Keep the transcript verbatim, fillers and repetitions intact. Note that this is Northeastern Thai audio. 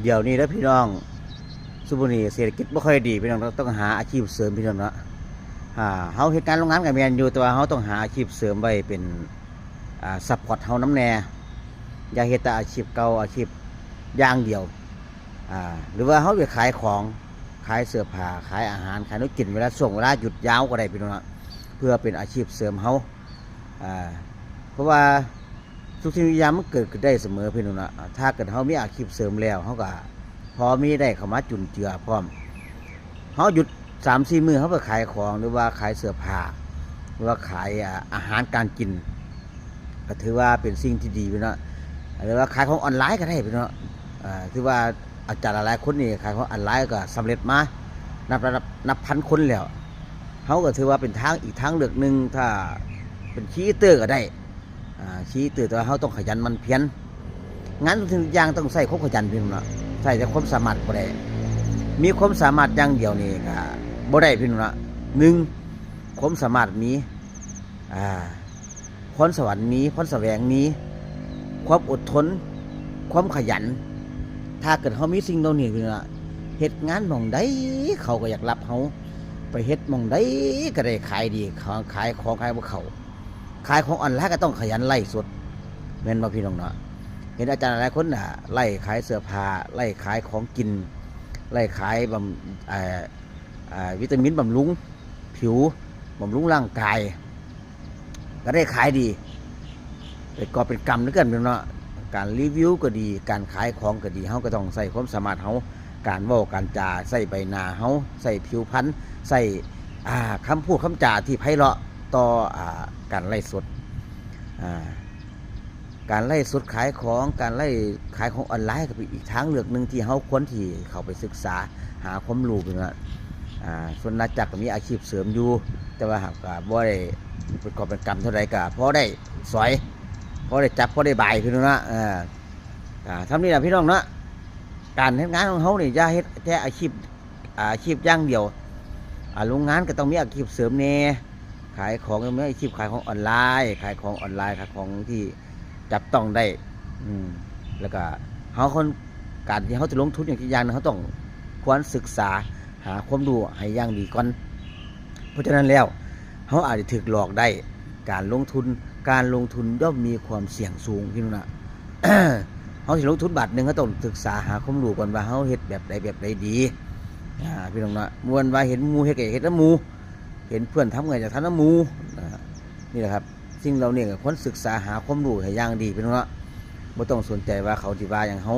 เดี๋ยวนี้เด้อพี่น้อง ซุมื้อนี้เศรษฐกิจบ่ค่อยดีพี่น้อง ต้องหาอาชีพเสริมพี่น้องเนาะ อ่า เฮาเฮ็ดงานโรงงานก็แม่นอยู่ แต่ว่าเฮาต้องหาอาชีพเสริมไว้เป็น อ่า support เฮานำแหน่ อย่าเฮ็ดแต่อาชีพเก่า อาชีพอย่างเดียว อ่า หรือว่าเฮาไปขายของ ขายเสื้อผ้า ขายอาหาร ขายแนวกิน เวลาช่วงเวลาหยุดยาวก็ได้พี่น้องเนาะ เพื่อเป็นอาชีพเสริมเฮา อ่า เพราะว่าทุกสิ่งทุกอย่างมันเกิดขึ้นได้เสมอพี่น้องเนาะ ถ้าเกิดเฮามีอาชีพเสริมแล้วเฮาก็พอมีได้เข้ามาจุนเจือพร้อม เฮาหยุดสามสี่มื้อเฮาไปขายของ หรือว่าขายเสื้อผ้า หรือว่าขาย อ่า อาหารการกิน ก็ถือว่าเป็นสิ่งที่ดีพี่น้องเนาะ หรือว่าขายของออนไลน์ก็ได้พี่น้องเนาะ อ่า ถือว่าอาจารย์หลายๆคนนี่ขายของออนไลน์ก็สำเร็จมานับ นับ นับพันคนแล้ว เฮาก็ถือว่าเป็นทางอีกทางเลือกหนึ่ง ถ้าเป็นครีเอเตอร์ก็ได้ อ่า ครีเอเตอร์ แต่ว่าเฮาต้องขยันหมั่นเพียร งานทุกสิ่งทุกอย่างต้องใช้ความขยันพี่น้องเนาะ ใช้แต่ความสามารถบ่ได้ มีความสามารถอย่างเดียวนี่ก็บ่ได้พี่น้องเนาะ หนึ่ง ความสามารถมี อ่า พรสวรรค์มี พรแสวงมี ความอดทน ความขยัน ถ้าเกิดเฮามีสิ่งเหล่านี้พี่น้องเนาะ เฮ็ดงานหม่องใดเขาก็อยากรับเฮา ไปเฮ็ดหม่องใดก็ได้ขายดี ขายของขายบ่เข้า ขายของออนไลน์ก็ต้องขยันไลฟ์สด แม่นบ่พี่น้องเนาะ เห็นอาจารย์หลายคนน่ะ ไลฟ์ขายเสื้อผ้า ไลฟ์ขายของกิน ไลฟ์ขายบำ เอ่อ อ่า วิตามินบำรุงผิว บำรุงร่างกาย ก็ได้ขายดี เป็นกอบเป็นกำเหมือนกันพี่น้องเนาะ การรีวิวก็ดี การขายของก็ดี เฮาก็ต้องใช้ความสามารถเฮา การเว้า การจา ใช้ใบหน้าเฮา ใช้ผิวพรรณ ใช้ อ่า คำพูดคำจาที่ไพเราะต่อ อ่า การไลฟ์สด อ่า การไลฟ์สดขายของ การไลฟ์ขายของออนไลน์ก็เป็นอีกทางเลือกหนึ่งที่เฮาควรที่เข้าไปศึกษาหาความรู้พี่น้องเนาะ อ่า ส่วนน้าจักรก็มีอาชีพเสริมอยู่ แต่ว่าหากก็บ่ได้เป็นกอบเป็นกำเท่าใดก็พอได้สอย พอได้จับ พอได้บายพี่น้องเนาะ เออ อ่า ทำนี่ล่ะพี่น้องเนาะ การเฮ็ดงานของเฮานี่อย่าเฮ็ดแต่อาชีพ อาชีพอย่างเดียว อ่า โรงงานก็ต้องมีอาชีพเสริมแหน่ ขายของ มีอาชีพขายของออนไลน์ ขายของออนไลน์ ขายของที่จับต้องได้ อืม แล้วก็เฮาคน การที่เฮาจะลงทุนอย่างใดอย่างหนึ่ง เฮาต้องควรศึกษาหาความรู้ให้อย่างดีก่อน เพราะฉะนั้นแล้ว เฮาอาจจะถูกหลอกได้ การลงทุน การลงทุนย่อมมีความเสี่ยงสูงพี่น้องนะ เฮาสิลงทุนบาทหนึ่ง เฮาต้องศึกษาหาความรู้ก่อนว่าเฮาเฮ็ดแบบใดแบบใดดี อ่า พี่น้องนะ บ่แม่นว่าเห็นหมู่เฮ็ดก็เฮ็ดนำหมู่ เห็นเพื่อนทำก็อยากทำนำหมู่ อ่า นี่แหละครับ สิ่งเหล่านี้ก็ควรศึกษาหาความรู้ให้อย่างดีพี่น้องเนาะ บ่ต้องสนใจว่าเขาสิว่าหยังเฮา